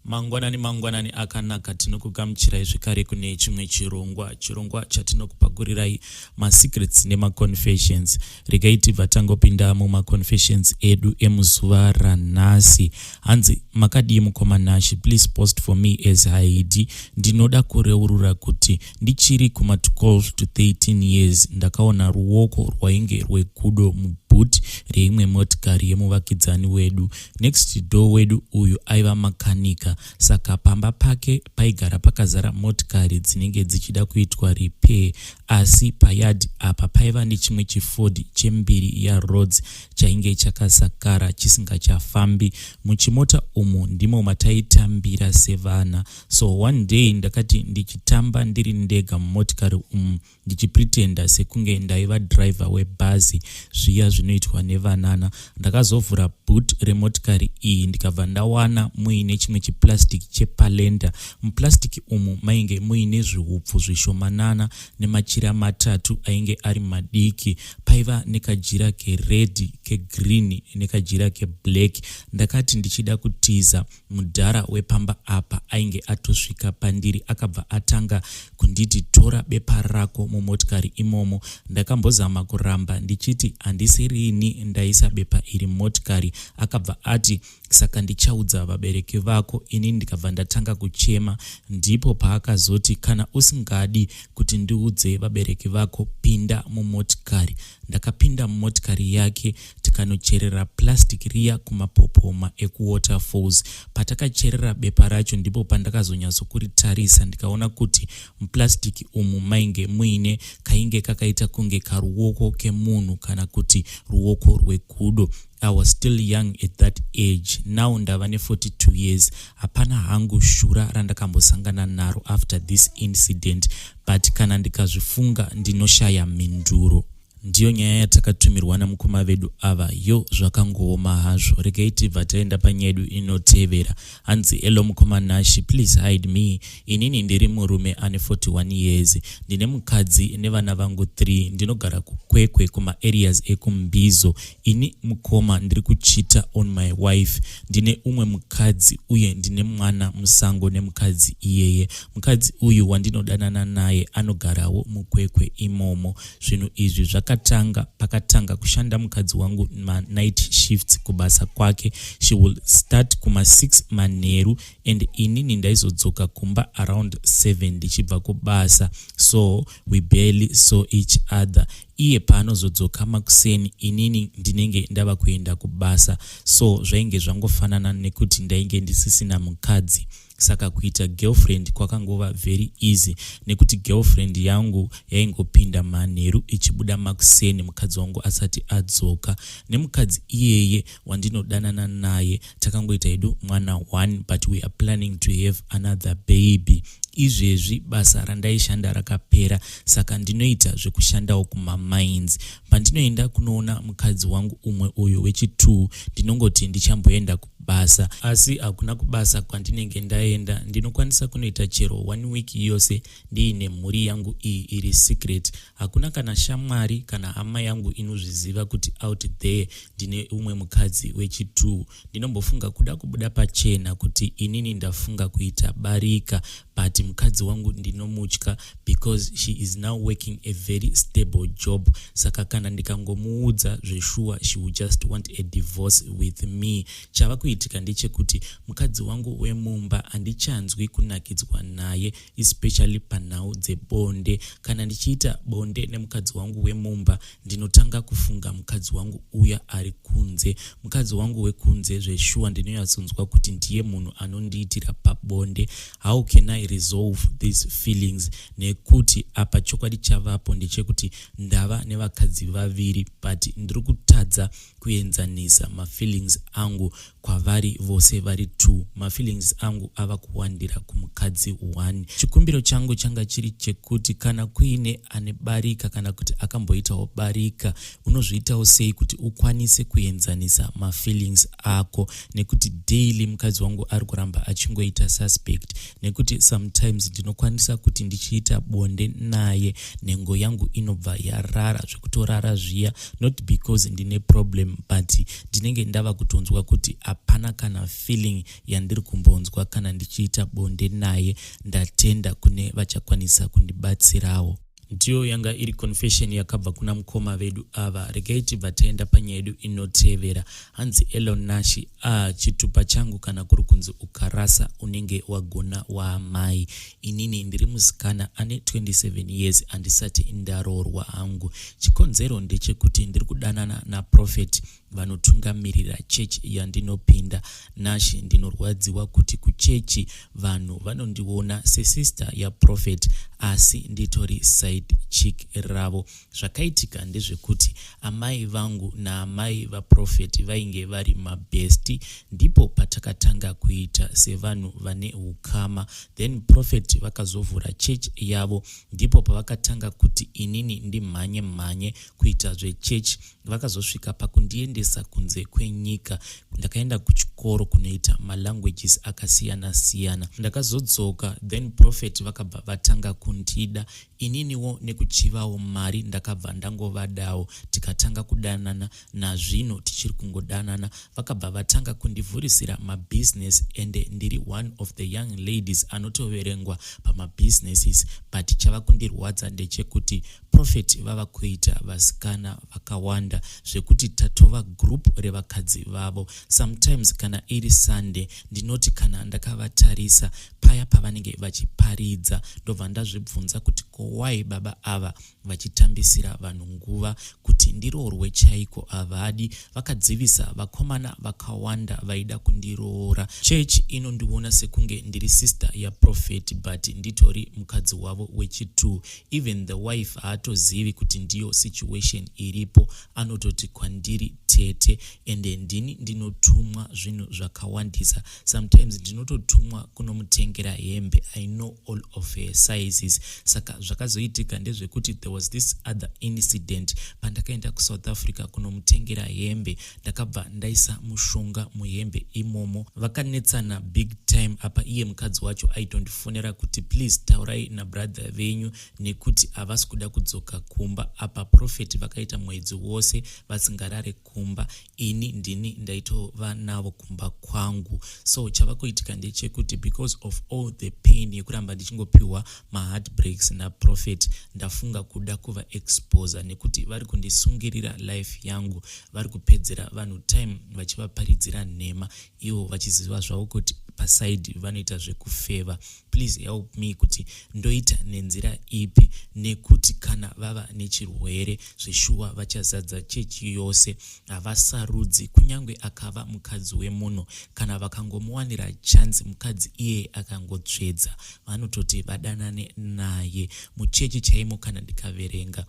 Mangwanani mangwanani akanaka, tinokugamuchirai zvekare kune chimwe chirongwa, chirongwa chatinokupakurirai masecrets nemaconfessions. Regai tibva tangopinda mumaconfessions edu emuzuva ranhasi. Hanzi, makadii mukoma Nashi? Please post for me as Haidi. Ndinoda kureurura kuti ndichiri kuma 12 to 13 years ndakaona ruoko rwainge rwegudo muboot reimwe motikari yemuvakidzani wedu. Next door wedu uyu aiva makanika, saka pamba pake paigara pakazara motikari dzinenge dzichida kuitwa repair. Asi payard apa paiva nechimwe chiFord chembiri yaRhodes chainge chakasakara chisingachafambi. Muchimota umu ndimo mataitambira sevana. So one day ndakati ndichitamba ndiri ndega mumotikari umu, ndichipretenda sekunge ndaiva driver webhazi, zviya zvinoitwa nevanana, ndakazovhura boot remotikari iyi ndikabva ndawana muine chimwe chiplastic chepalenda. Muplastic umu mainge muine zviupfu zvishomanana nemachira matatu ainge ari madiki. Paiva nekajira kered, kegreen nekajira keblack. Ndakati ndichida kutiza, mudhara wepamba apa ainge atosvika pandiri, akabva atanga kunditi, "Tora bepa rako mumotikari imomo." Ndakambozama kuramba ndichiti handisi rini ndaisa bepa iri mumotikari. Akabva ati, "Saka ndichaudza vabereki vako." Ini ndikabva ndatanga kuchema. Ndipo paakazoti, "Kana usingadi kuti ndiudze vabereki vako, pinda mumotikari." Ndakapinda mumotikari yake, tikanocherera plastic riya kumapopoma ekuWaterfalls. Patakacherera bepa racho, ndipo pandakazonyatsokuritarisa, ndikaona kuti muplastic umu mainge muine kainge kakaita kunge karuoko kemunhu kana kuti ruoko rwegudo. I was still young at that age. Now ndava ne42 years. Hapana hangu shura randakambosangana naro after this incident, but kana ndikazvifunga ndinoshaya mhinduro. Ndiyo nyaya yatakatumirwa namukoma vedu ava. Yo, zvakangooma hazvo. Regai tibva taenda panyedu inotevera. Hanzi, "Hello mukoma Nashi, please hide me. Inini ndiri murume ane 41 years, ndine mukadzi nevana vangu 3. Ndinogara kuKwekwe, kumaareas ekuMbizo. Ini mukoma ndiri kucheata on my wife. Ndine umwe mukadzi uye ndine mwana musango nemukadzi iyeye. Mukadzi uyu wandinodanana naye anogarawo muKwekwe imomo. Zvinhu izvi zvakatanga pakatanga kushanda mukadzi wangu manight shifts kubasa kwake. She will start kuma6 manheru and inini ndaizodzoka kumba around 7 ndichibva kubasa, so we barely saw each other. Iye paanozodzoka makuseni, inini ndinenge ndava kuenda kubasa, so zvainge zvangofanana nekuti ndainge ndisisina mukadzi. Saka kuita girlfriend kwakangova very easy nekuti girlfriend yangu yaingopinda manheru ichibuda makuseni mukadzi wangu asati adzoka. Nemukadzi iyeye wandinodanana naye takangoita hedu mwana one, but we are planning to have another baby. Izvezvi basa randaishanda rakapera, saka ndinoita zvekushandawo kumamines. Pandinoenda kunoona mukadzi wangu umwe uyu wechi2, ndinongoti ndichamboenda kubasa, asi hakuna kubasa kwandinenge ndaenda. Ndinokwanisa kunoita chero one week yose ndiine mhuri yangu iyi iri secret. Hakuna kana shamwari kana hama yangu inozviziva kuti out there ndine umwe mukadzi wechi2. Ndinombofunga kuda kubuda pachena kuti inini ndafunga kuita barika, but mukadzi wangu ndinomutya because she is now working a very stable job, saka kana ndikangomuudza zveshuwa, she will just want a divorce with me. Chava kuitika ndechekuti mukadzi wangu wemumba handichanzwi kunakidzwa naye, especially panhau dzebonde. Kana ndichiita bonde nemukadzi wangu wemumba, ndinotanga kufunga mukadzi wangu uya ari kunze. Mukadzi wangu wekunze zveshuwa ndinonyatsonzwa kuti ndiye munhu anondiitira pabonde. How can I resolve these feelings? Nekuti apa chokwadi chavapo ndechekuti ndava nevakadzi vaviri, but ndiri kutadza kuenzanisa mafeelings angu kwavari vose vari two. Mafeelings angu ava kuwandira kumukadzi one. Chikumbiro changu changa chiri chekuti kana kuine ane barika kana kuti akamboitawo barika, unozviitawo sei kuti ukwanise kuenzanisa mafeelings ako? Nekuti daily mukadzi wangu ari kuramba achingoita suspect nekuti sometimes ndinongomuona achipinda Sometimes ndinokwanisa kuti ndichiita bonde naye, nhengo yangu inobva yarara zvekutorara zviya, not because ndine problem, but ndinenge ndava kutonzwa kuti hapana kana feeling yandiri kumbonzwa kana ndichiita bonde naye. Ndatenda kune vachakwanisa kundibatsirawo. Ndiyo yanga iri confession yakabva kuna mukoma vedu ava. Regai tibva taenda panyaya yedu inotevera. Hanzi Elon Nashi, ah, chitupa changu kana kuri kunzi ukarasa unenge wagona waamai. Inini ndiri musikana ane 27 years, handisati ndaroorwa hangu. Chikonzero ndechekuti ndiri kudanana naprophet vanotungamirira chechi yandinopinda. Nashi, ndinorwadziwa kuti kuchechi vanhu vanondiona sesister yaprophet, asi nditori side chick ravo. Zvakaitika ndezvekuti amai vangu naamai vaprophet vainge vari mabestie. Ndipo patakatanga kuita sevanhu vane ukama. Then prophet vakazovhura chechi yavo, ndipo pavakatanga kuti inini ndimhanye mhanye kuita zvechechi. Vakazosvika pakundiendesa kunze kwenyika. Ndakaenda kuchikoro kunoita malanguages akasiyana siyana. Ndakazodzoka, then prophet vakabva vatanga kundida. Ininiwo nekuchivawo mari ndakabva ndangovadawo, tikatanga kudanana. Nazvino tichiri kungodanana. Vakabva vatanga kundivhurisira mabhizinesi, ende ndiri one of the young ladies anotoverengwa pamabhizinesis. But chava kundirwadza ndechekuti prophet vava kuita vasikana vakawanda zvekuti tatova group revakadzi vavo. Sometimes kana iri Sunday, ndinoti kana ndakavatarisa paya pavanenge vachiparidza, ndobva ndazvibvunza kuti ko why baba ava vachitambisira vanhu nguva? Kuti ndiroorwe chaiko havadi. Vakadzivisa vakomana vakawanda vaida kundiroora. Chechi inondiona sekunge ndiri sister yaprophet, but nditori mukadzi wavo wechi2. Even the wife haatozivi kuti ndiyo situation iripo, anototi kwandiri tete. Ende ndini ndinotumwa zvinhu zvakawandisa. Sometimes ndinototumwa kunomutengera hembe. I know all of her sizes. Saka zvakazoitika ndezvekuti there was this other incident pandakaenda kuSouth Africa kunomutengera hembe. Ndakabva ndaisa mushonga muhembe imomo. Vakanetsana big time. Apa iye mukadzi wacho aitondifonera kuti, "Please taurai nabrother venyu nekuti havasi kuda kudzoka kumba." Apa prophet vakaita mwedzi wose vasingarare kumba. Ini ndini ndaitova navo kumba kwangu. So chava kuitika ndechekuti because of all the pain yekuramba ndichingopiwa maheartbreaks naprophet, ndafunga kuda kuvaexposa nekuti vari kundisungirira life yangu. Vari kupedzera vanhu time vachivaparidzira nhema, ivo vachiziva zvavo kuti paside vanoita zvekufeva. Please help me kuti ndoita nenzira ipi, nekuti kana vava nechirwere zveshuwa vachazadza chechi yose. Havasarudzi, kunyange akava mukadzi wemunhu. Kana vakangomuwanira chance mukadzi iyeye akangotsvedza, vanototi vadanane naye muchechi chaimo. Kana ndikaverenga,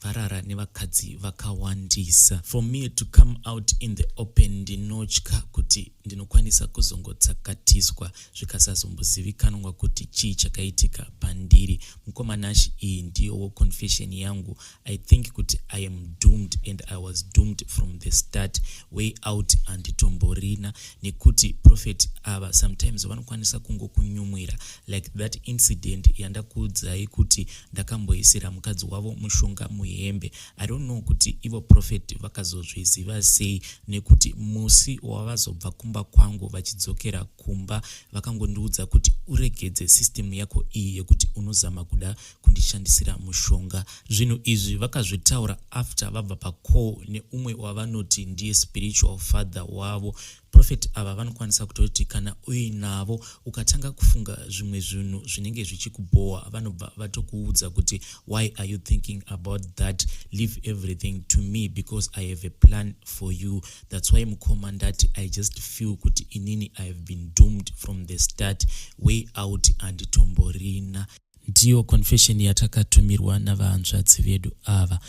varara nevakadzi vakawandisa. For me to come out in the open, ndinotya kuti ndinokwanisa kuzongotsakatiswa zvikasazombozivikanwa kuti chii chakaitika pandiri. Mukoma Nashi, iyi ndiyowo confession yangu. I think kuti I am doomed and I was doomed from the start. Way out handitomborina, nekuti prophet ava sometimes vanokwanisa kungokunyumwira, like that incident yandakuudzai kuti ndakamboisira mukadzi wavo mushonga muhembe. I don't know kuti ivo prophet vakazozviziva sei, nekuti musi wavazobva kumba kwangu vachidzokera kumba, vakangondiudza kuti, "Uregedze system yako iyi yekuti unozama kuda kundishandisira mushonga." Zvinhu izvi vakazvitaura after vabva pacall neumwe wavanoti ndiye spiritual father wavo. Prophet ava vanokwanisa kutoti kana uinavo ukatanga kufunga zvimwe zvinhu zvinenge zvichikubhowa, vanobva vatokuudza kuti, "Why are you thinking about that? Leave everything to me because I have a plan for you." That's why, mukoma, ndati I just feel kuti inini I have been doomed from the start. Way out handitomborina. Ndiyo confession yatakatumirwa navahanzvadzi vedu ava.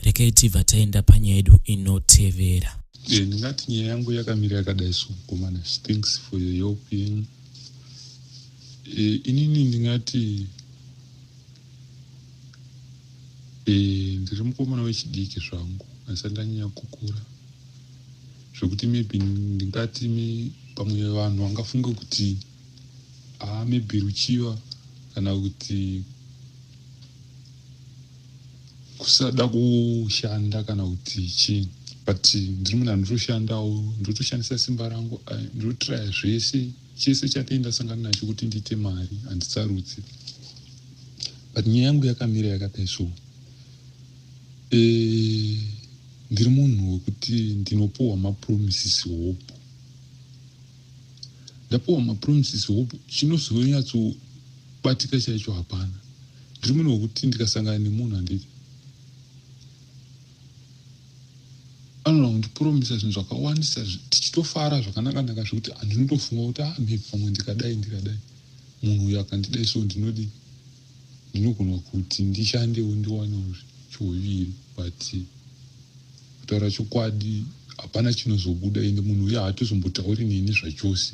Regai tibva taenda panyaya yedu inotevera. Ndingati nyaya yangu yakamira yakadai so, mukoma. Thanks for your help yenyu. Inini ndingati ndiri mukomana wechidiki zvangu, asi ndanyanya kukura zvekuti maybe ndingati pamwe vanhu vangafunge kuti haa, maybe ruchiva. kana kuti kusada kushanda kana kuti chii, but ndiri munhu anotoshandawo, ndotoshandisa simba rangu, ndotraya zvese, chese chatei ndasangana nacho kuti ndiite mari, handisarudzi. But nyaya yangu yakamira yakadai so. Ndiri munhu wekuti ndinopuhwa mapromises hope, ndapuhwa mapromises hope, chinozonyatsobatika chaicho hapana. Ndiri munhu wekuti ndikasangana nemunhu, handiti, anogona kundipromisa zvinhu zvakawandisa, tichitofara zvakanaka-naka, zvekuti handinotofunga kuti ah, maybe pamwe ndikadai ndikadai, munhu uyu akandidai so, ndinodi ndinogona kuti ndishandewo ndiwanewo chouviri. But kutaura chokwadi, hapana chinozobuda, ende munhu uyu haatozombotauri neni zvachose.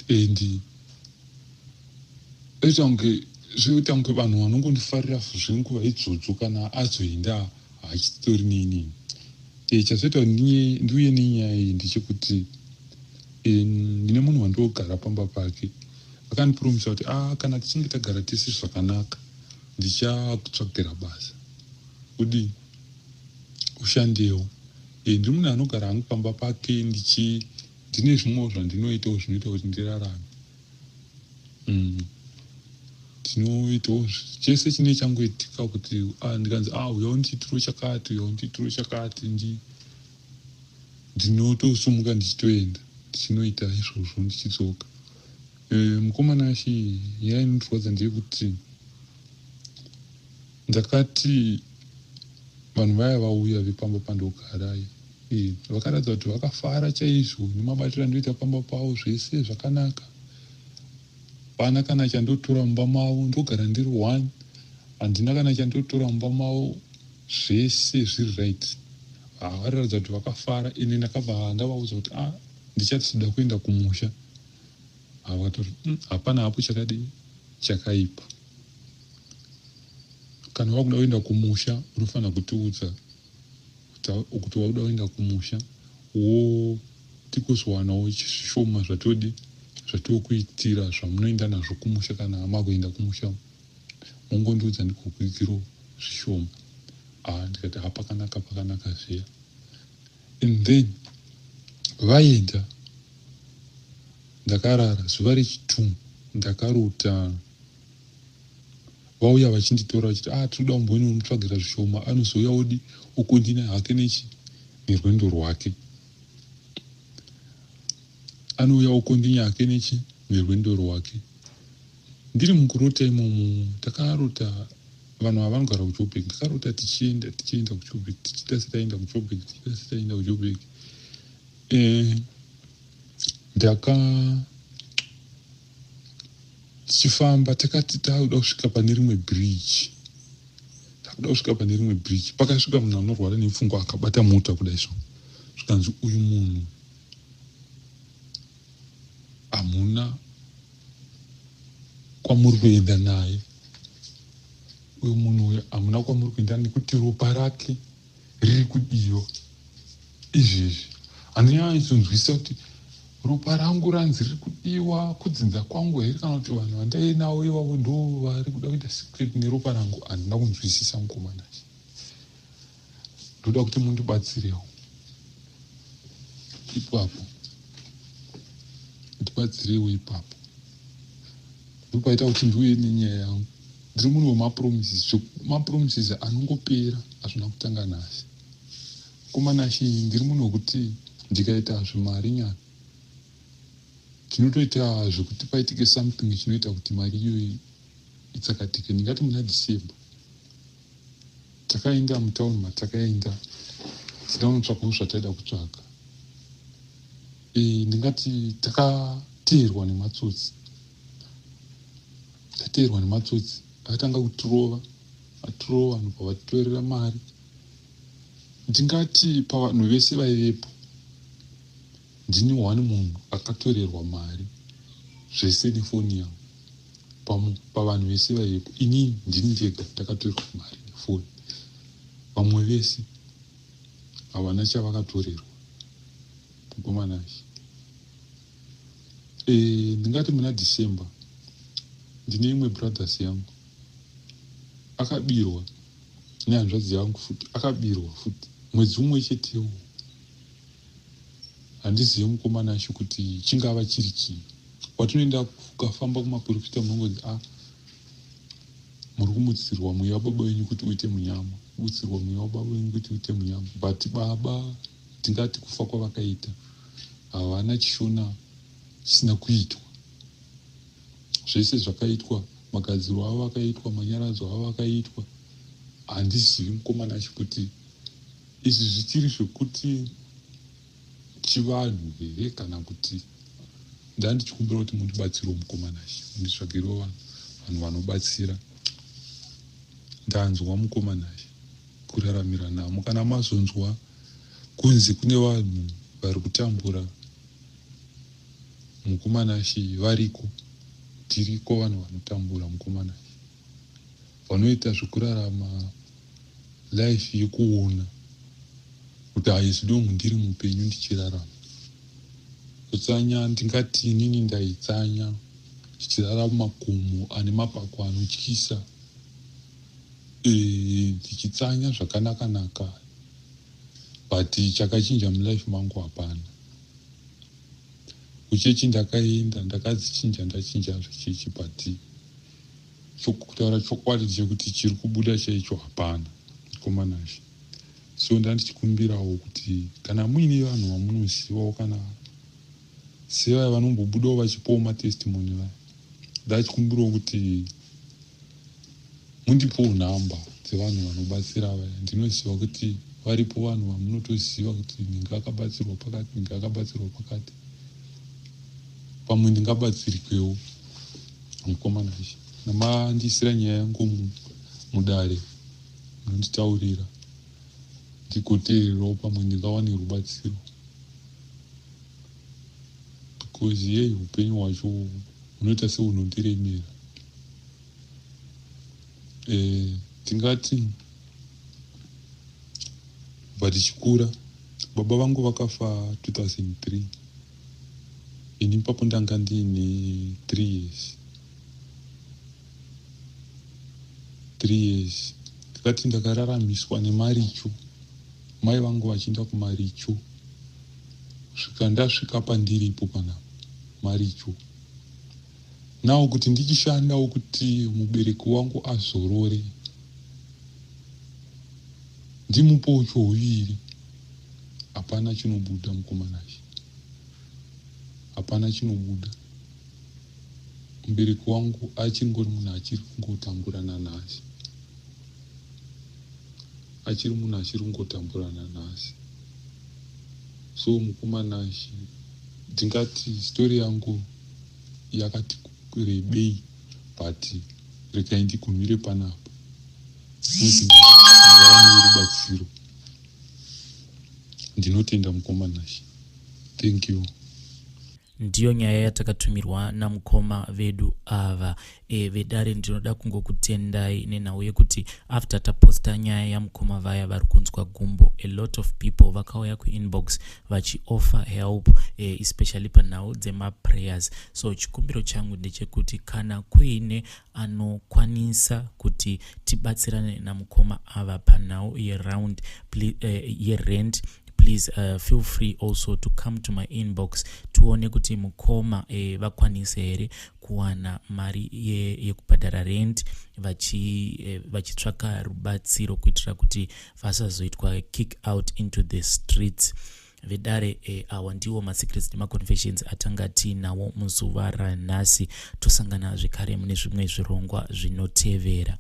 And oita kunge zvoita kunge vanhu vanongondifarira zvenguva idzodzo, kana azoenda haachitori neni. Chazoita kuti ndiuye nenyaya iyi ndechekuti ndine munhu wandogara pamba pake, akandipromisa kuti ah, kana tichinge tagara tese zvakanaka, ndichakutsvagira basa kudi ushandewo. Ndiri munhu anogara hangu pamba pake, ndichi ndine zvimwewo zvandinoitawo zvinoita kuti ndirarame. Ndinoitawo chese chine changoitika kuti ah, ndikanzi ah, uya undiitiro chakati, uya undiitiro chakati, ndinotosumuka ndichitoenda ndichinoita izvozvo, ndichidzoka. Mukomana achi nyaya inondirwadza ndeyekuti ndakati vanhu vaya vauya vepamba pandogara, vakaratidza kuti vakafara chaizvo nemabatiro andoita pamba pavo, zvese zvakanaka, pana kana chandotora mumba mavo, ndogara ndiri one, handina kana chandotora mumba mavo, zvese zviri right. Vairatidza kuti vakafara. Ine ndakabva ndavaudza kuti ah, ndichatoda kuenda kumusha. Vakatoti hapana hapo chakadii chakaipa, kana wakuda kuenda kumusha unofanira kutiudza kuti wakuda kuenda kumusha, wo tikuzowanawo zvishoma zvatodi zvatiokuitira zvamunoenda nazvo kumusha. Kana makuenda kumusha, mongondiudza ndikokuitiro zvishoma. Ah, ndikati ha, pakanaka, pakanaka zviya. And then vaenda, ndakarara. Zuva rechitu ndakarota vauya vachinditora vachiti ah, tinoda kumboinomutsvagira zvishoma, anozouya odi okondina hake nechi nerwendo rwake, anouya okondinya hake nechi nerwendo rwake. Ndiri mukurota imomo, ndakarota vanhu ava vanogara kuJobek. Ndakarota tichienda, tichienda kuJobek, tichiita setaenda kuJobek, tichiita setaenda kuJobek. Ndaka tichifamba, takati takuda kusvika pane rimwe bridge, takuda kusvika pane rimwe bridge, pakasvika munhu anorwara nepfungwa akabata mota kudai so. Zvikanzi uyu munhu hamuna kwamuri kuenda naye, uyu munhu uyu hamuna kwamuri kuenda, nekuti ropa rake riri kudiwa izvezvi. Handinyanyatsonzwisisa kuti ropa rangu ranzi riri kudiwa kudzinza kwangu here, kana kuti vanhu vandainavo ivavo ndo vari kuda kuita secret neropa rangu. Handina kunzwisisa, mukomanachi. Ndoda kuti mundibatsirewo ipapo, ndibatsirewo ipapo. Ndopaita kuti ndiuye nenyaya yangu. Ndiri munhu wemapromises, mapromises anongopera, hazvina kutanga nhasi, komanashi. Ndiri munhu wekuti ndikaita zvimari nyana, ndinotoita zvekuti paitike something chinoita kuti mari iyoyi itsakatike. Ndingati muna December takaenda mutauni matakaenda, tida kunotsvakawo zvataida kutsvaga. Ndingati takateerwa nematsotsi, tateerwa nematsotsi, akatanga kutirova, atirova, vanhu bva vatitorera mari. Ndingati pavanhu vese vaivepo, ndini one munhu akatorerwa mari zvese nefoni yangu. Pavanhu vese vaivepo, inini ndini ndega ndakatorerwa mari nefoni, vamwe vese havana chavakatorerwa, mukomanashi. Ndingati muna December ndine imwe brothers yangu akabirwa nehanzvadzi yangu futi, akabirwa futi mwedzi umwe chetewo. Handizivi, mukomana acho, kuti chingava chiri chii. Kwatinoenda kukafamba kumaprofita, munongonzi a muri kumutsirwa mweya wababa wenyu kuti uite munyama, kumutsirwa mweya wababa wenyu kuti uite munyama. But baba, tingati kufa kwavakaita, havana chishona chisina kuitwa. Zvese zvakaitwa, magadziro avo akaitwa, manyaradzo avo akaitwa. Handizivi, mukomana acho, kuti izvi zvichiri zvekuti chivanhu here kana kuti. Ndandichikumbira kuti mundibatsirewo, mukomana acho, munditsvagirewo vanhu vanobatsira. Ndanzwa, mukomana acho, kuraramira namo. Kana mazonzwa kunzi kune vanhu vari kutambura, mukomana ashi, variko, tiriko vanhu vanotambura, mukomana ashi, vanoita zvekurarama life yekuona kuti haizidongu ndiri mupenyu ndichirarama. Kutsanya, ndingati inini ndaitsanya ndichirara mumakomo ane mapako anotyisa, ndichitsanya zvakanaka-naka, but chakachinja mulife mangu hapana. Kuchechi ndakaenda, ndakadzichinja, ndachinja zvechechi, but kutaura chokwadi chekuti chiri kubuda chaicho hapana, mukomanashe. So ndandichikumbirawo kuti kana muine vanhu vamunozivawo, kana sevaya vanombobudawo vachipawo matestimony vaya, ndachikumbirawo kuti mundipowo nhamba dzevanhu vanobatsira vaya. Ndinoziva kuti varipo vanhu vamunotoziva kuti ndinge akabatsirwa pakati, ndinge akabatsirwa pakati, pamwe ndingabatsirikewo. Mukomana ichi, namandiisira nyaya yangu mudare, munonditaurira ndigoteererawo, pamwe ndingawane rubatsiro, because yei upenyu hwacho hunoita seunondiremera. Tingati kubva tichikura, baba vangu vakafa 2003. Ini ipapo ndanga ndiine 3 years, 3 years. Ndikati ndakararamiswa nemaricho, mai vangu vachienda kumaricho kusvika ndasvika pandiripo panapa, maricho nawo, kuti ndichishandawo kuti mubereki wangu azorore, ndimupowo chouviri. Hapana chinobuda, mukomanashi, hapana chinobuda. Mubereki wangu achingori munhu achiri kungotambura nanhasi, achiri munhu achiri kungotambura nanhasi. So mukomanashi, ndingati story yangu yakati rebei, but regai ndigumire panapa. Ndingawanewo rubatsiro. Ndinotenda, mukomanashi, thank you. Ndiyo nyaya yatakatumirwa namukoma vedu ava. Vedare, ndinoda kungokutendai nenhau yekuti after taposta nyaya yamukoma vaya vari kunzwa gumbo, a lot of people vakauya kuinbox vachioffer help, especially panhau dzemaprayers. So chikumbiro changu ndechekuti kana kuine anokwanisa kuti tibatsirane namukoma ava panhau yeround yerent, please feel free also to come to my inbox, tione kuti mukoma vakwanise here kuwana mari yekubhadhara rent, vachitsvaka rubatsiro kuitira kuti vasazoitwa kick out into the streets. Vedare, awa ndiwo masecrets nemaconfessions atanga tiinawo muzuva ranhasi. Tosangana zvekare mune zvimwe zvirongwa zvinotevera.